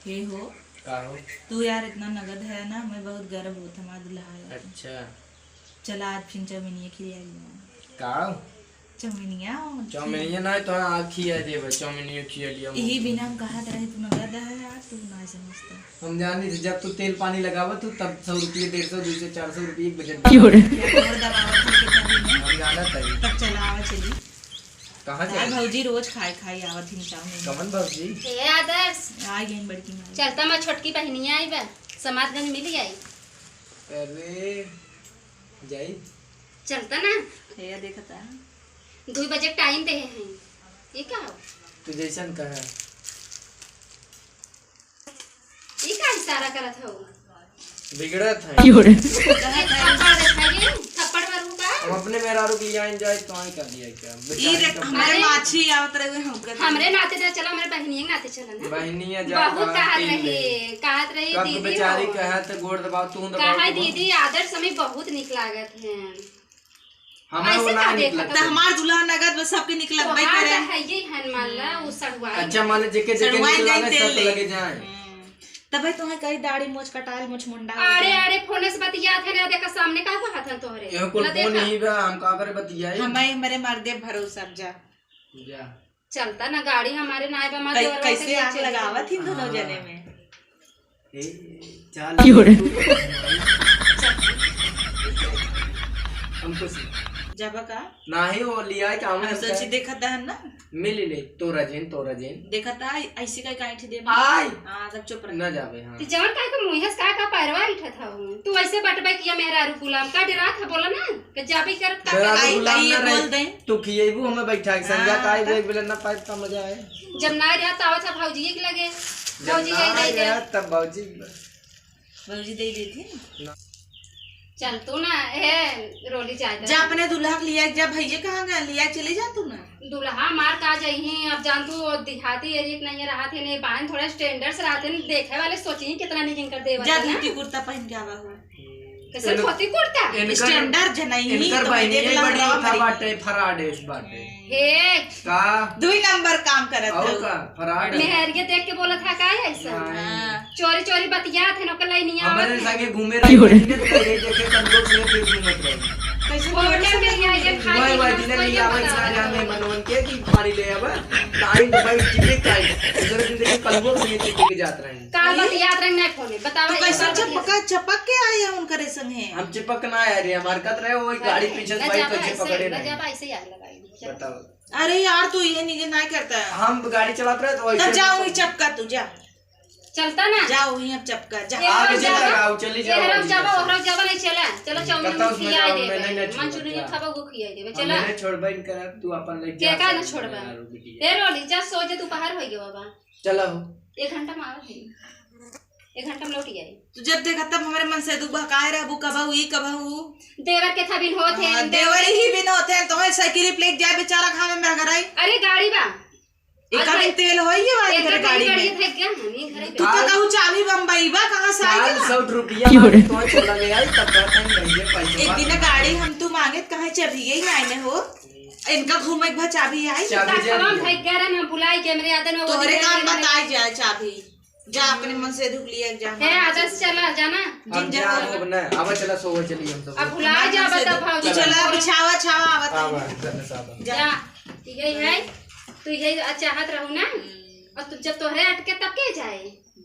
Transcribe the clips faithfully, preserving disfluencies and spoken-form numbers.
हे हो। का हो? तू यार इतना नगद है ना, हमें बहुत गर्व होत हमार दुल्हा है। अच्छा। चला आज फिर चौमिनिया खिया लिया। का? चौमिनिया। चौमिनिया ना तो हाँ, खिया देबे, चौमिनिया खिया लिया। यही बिना हम कहत रहे तू नगद है यार, तू ना समझता। हम जानी थे, जब तू तेल पानी लगावत तू तब सौ रुपये, डेढ़ सौ, दो सौ, चार सौ रुपये एक बजट। क्यों रे? और दबावत है कि कभी नहीं। हम जानत है। तब चला आवा चली। कहाँ यार जाई? भौजी रोज खाई खाई आवत ही चाउमीन। कमन भौजी? हे आदर्श। आ गई बड़की माई। चलता मैं छोटकी बहिनिया आई बा, समाजगंज मिली आई। अरे, जाई। चलता ना। हे देखता। दुई बजे टाइम दे हैं। ये का हो? तू जैसन कहा। ई का इशारा करत हऊ? बिगड़त है। क्यों रे? थप्पड़ देखाई दे, थप्पड़ मारू का? हम अपने मेहरारू के यहाँ जाए तो आए कर दिया क्या? ई बेचारी देख, का हमरे अरे, माछी आवत रहे, हम कर हमरे नाते ना चला, हमरे बहिनिया के नाते चला ना। बहिनिया जा बहुत कहा कहत पी रही, ले। कहत रही, कब दीदी बेचारी हो। कहा तो गोड़ दबाओ, तू दबाओ, कहा तू दीदी, आदर्श हमें बहुत निक लागत है। हमें वो ऐसे ना का निकला। देखत त हमार दुल्हा नगद बस सबके निकलत भाई तोहार करे। त है ये हन, मान ला, उ सड़ुआई अच्छा, है। माने जेके, जेके सड़ुआई निकला गई है, तेल सब ले। लगे जाए। हम्म। तबे तोहे कही दाढ़ी मोछ कटाल, मोछ मुंडा हो अरे, जाए। अरे, फोने से बतियात है ना, देखा सामने का कहत हन तोहरे। एहो कुल ना फोन देखा। ही बा, हम का करे बतियाई? हमें, हमरे मर्दे भरोसा अब जा। जा। चलता ना गाड़ी हमारे ना आए बा, हमार कै-, देवरवा कैसे के आग चली लगावत ही दोनों हाँ। जने में। ए, चाल। क्यों रे? हमको से। जब का? नाही, वो लिया है कि हम हम सोची का? देखत हन ना। मिल ले, तोरा जेन, तोरा जेन। देखत आ, ऐसे का काहे दे। आई। हाँ, तब चुप रह। ना जावे, हाँ। तू जवन काहे को मुँह से का, का पैरवा उठत हऊ? तू ऐसे बटबे किया मेहरारू गुलाम, का डरात है, बोला ना। के जाबे करत का मेहरारू करत? आई, गुलाम आई, ना ये रहे। बोल दे। तू खिएबू हमें बैठा के, संध्या हाँ, का आइबू तब। एक बेला ना पाइब त मजा आए। जब ना रहा त आवत है भौजी के लगे। जब भौजी ना आई, आई रहा, तब भौजी। भौजी दे देती। ना। चल तू ना, ए, रोली जाए दे। जा अपने दुल्हा के लिया, जा भैया कहाँ गए, लिया चली जा तू ना। दुल्हा मार का जाई, अब जान तू देहाती एरिया के नहीं रहा थे, नहीं बाहन थोड़ा स्टैंडर्ड से रहा थे, देखे वाले सोची कितना नहीं इनकर देवर जा है ना। धोती कुर्ता पहन के आवा हो। कैसे इनकर धोती कुर्ता? इनकर, स्टैंडर्ड जनई, इनकर तो बहिनी देख ये ला बड़ी हमारी। बाटे, फराड है इस बाटे। हे। का? दुई नंबर काम करत और हो। का? फराड है। मेहरिया देख के बोलत है का ऐसा? नहीं। हाँ। चोरी चोरी बतियात है, नौकर लाइनिया हमरे आवत है। संगे घूमे रही, क्यों रे? ये देखे कंजूस में फिर घूमत रही। कैसे होटल में लिया, ये खाए वाह, वाह, पीना, जिन्हें कोई लिया, पता वही सारे नहीं। हमें मनोन के कि पानी ले आवा, टाइम तो भाई टिकट टाइम। दूसरे दिन देखिए, कलुआ से ये टिकट जात रहे। का बतियात रही ना फोन में, बतावा तू एक कैसे बार चपका, बतिया। चपक के आई है उनकरे संगे? हम चिपक ना आए रे, हम हरकत रहे, वही गाड़ी पीछे से ना बाइक जावा पीछे ऐसे, पकड़े ना रहे। जावा ऐसे ही आग लगाई, चल। बताओ। अरे यार, तू ये नहीं, नहीं करता है। हम गाड़ी चलात रहे तो तो वैसे जाओ ही चपका तू, जा। चलता ना? जाओ ही अब चपका, जा। ये आगे रहो चला जावा, जाओ, चली ये जाओ, रहो चली जावा, जाओ। ओहरो जावा नहीं चला। चलो, चाउमीन बताओ, उसमें खियाई जाओ, देबे। मैं नहीं, नहीं मंचूरियन छोड़ूंगा। खाबो, वो खियाई देबे। हम चला। नहीं छोड़बे इनकरा, तू अपन लेके के जा, का ना सब छोड़बा? मेरा रो बिटिया। ए रोली, जा सो जा, दोपहर हो गया बाबा। चलो। एक घंटा में आवत है। एक घंटा में लौट जाए। तू जब देखा तब हमारे मन से तू बहकाए रहबू, कबहू ई, कबहू ऊ। देवर के था बिन होत है, हाँ, देवर देवर ही बिन होत है, तो है साइकिल प्लेट जाए बेचारा खावे में अगर आई। अरे गाड़ी बा। एक अच्छा, दिन तेल होई ये वाली एक घरे गाड़ी गाड़ी में। है क्या? नहीं, घरे तू तो का? कहू चाबी बम्बई बा, कहाँ से आई काल ना? सौ रुपया क्यों रे? मांगे तो छोड़ा गया है, तब तक हम भैया पैसा एक दिन गाड़ी हम तू मांगे, कहाँ चाबी यही आए में हो? इनका घूमे के बाद चाबी आई? चाबी तो जेब हम में। भाई कह रहे हैं, हम बुलाई के मेरे आदन में वो तोहरे दिखाई काम दे रहे हैं। बताई जाए चाबी। जा अपने मन से धुक लिया, जा। हे, आदर्श, चला, जाना। हम जिन जा, जगह अब ना, अब चला, सोवे चली हम सब। अब भुला जा, बता, भौजी। चला, बिछावा, छावा, आवत है। आवा, चल, साहब। जा। जा, यही है, तू यही चाहत रहू ना। हम्म। और तू जब तोहरे अटके, तब के जाए?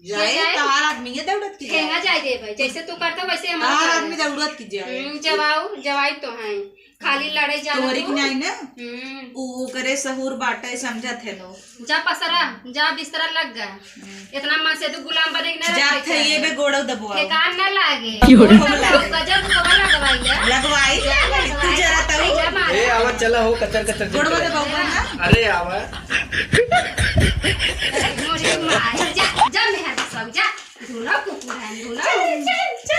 जाए, के जाए? तहार आदमी ये दौड़त की ठेंगा जाए। जाए दे भाई, जैसे तू करता, वैसे हम तहार करते आदमी हैं। दौड़त की जाए। हम्म, जवाऊ, जवाई तो हैं। खाली लड़े जाना तोहरे तू। की नाई ना? हम्म। उ, ओकरे सहूर बाटे, समझत है नो। जा पसरा, जा बिस्तरा लग गा। हम्म। इतना मन से तू गुलाम बने के ना जात रहे है, ये चाहे। बे गोड़ो दबवाओ। ठेकान ना लागे। क्यों रे? गोड़ दबवाओ, गजब गोबर लगवाई है। लगवाई, जा तू लगवाई, जरा तू। जा मार। ए, आवा, चला हो, कचर, कचर, गोड़वा कचर। दबाओ ना। अरे, आवा। मोरी मार, जा, जा मेहर सब, जा। ढूंढो कुकुर है, ढूंढो। चल, चल, चल।